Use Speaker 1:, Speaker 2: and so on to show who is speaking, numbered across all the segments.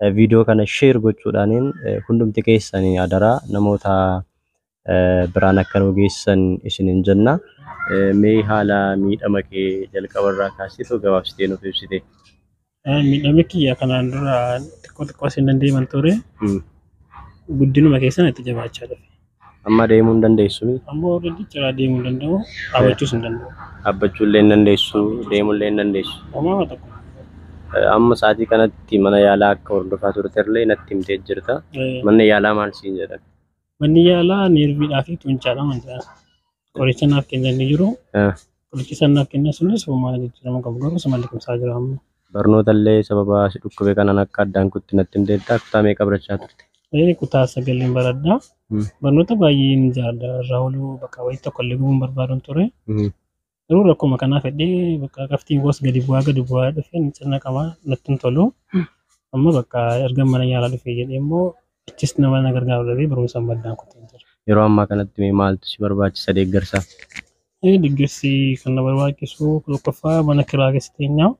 Speaker 1: Viidiyoo kana share gochuudhaaniin hundumti keessanii adaraa namoota biraan akka nu geessan isinin jenna. Mee haala miidhama kee jalqaba irraa kaasitu gabaabsitee nuuf ibsite.
Speaker 2: Miidhamni kiyya kanaan dura xiqqoo xiqqoo asiin dandeeman ture. Guddinuma keessan itti jabaachaa dhufe.
Speaker 1: Amma deemuu hin dandeessu?
Speaker 2: Amma already ciraa deemuu hin danda'u, dhaabachuus hin danda'u.
Speaker 1: Dhaabbachuu illee hin dandeessu, deemuu illee hin dandeessu.
Speaker 2: Homaa tokko.
Speaker 1: Amma sa'aatii kanatti mana yaalaa akka hordofaa turte illee natti himtee jirta. Manni yaalaa maal siin jedhan?
Speaker 2: Manni yaalaa neerviidhaa fi tuunchaadha man jedhan. Qoricha naaf kennanii jiru. Qorichi isaan naaf kennan sunis homaa jijjiirama qabu, garuu isuma liqimsaa jira amma.
Speaker 1: Barnoota illee sababa si dhukkube kanaan akka addaan kutti natti himteetta. Kutaa meeqa barachaa turte?
Speaker 2: Kutaa 9 baradha. Barnoota baay'een jaalladha. Irraa ooluu bakka wayii tokko illee gubuun barbaaduun ture. Garuu rakkuma kanaa fedhee bakka qabxiin koos gadi bu'aa gadi bu'aa dhufee cina qaba natti hin tolu. Amma bakka erga mana yaalaa dhufee jedhee immoo achis nama na gargaaru dhabee barumsa addaan kutee jira.
Speaker 1: Yeroo ammaa kanatti mee maaltu si barbaachisa deeggarsa?
Speaker 2: Deeggarsi kan na barbaachisu tokkoffaa mana kiraa keessa teenyaa.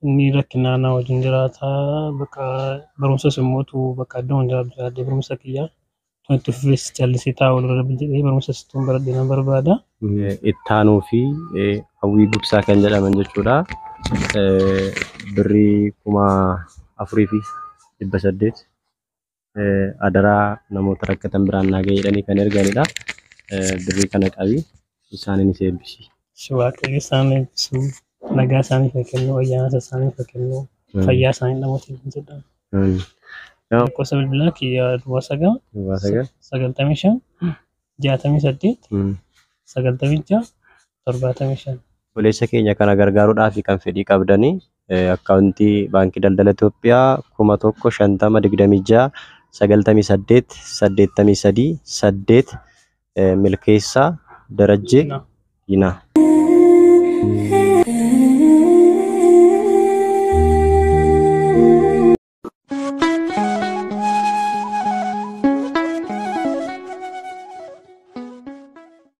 Speaker 2: Inni rakkinaa na wajjin jiraata. Bakka barumsas immoo bakka iddoo hin jiraatu jiraadhee barumsa kiyyaa itti fufees callisee taa'uu irra jedhee barumsas tun baradhee nan barbaada.
Speaker 1: Ittaanuu fi Hawwii Gugsaa kan jedhaman jechuudha. Birrii 4,800 adaraa namoota rakkatan biraan naa ga'e jedhanii kan erganidha. Birrii kana qabi, isaaniinis eebbisi.
Speaker 2: Waaqayyo isaan eebbisu, nagaa isaaniif haa kennu, ayyaana isaaniif haa kennu, fayyaa isaanii namoota hin jedhamu. Lakkoofsa bilbilaa kiyya 09
Speaker 1: 09
Speaker 2: 95 68 96 75.
Speaker 1: Obboleessa keenya kana gargaaruudhaaf kan fedhii qabdanii akkaawuntii Baankii Daldala Itoophiyaa 1000 50 26 98 83 8 Milkeessaa Darajjee Yinaa.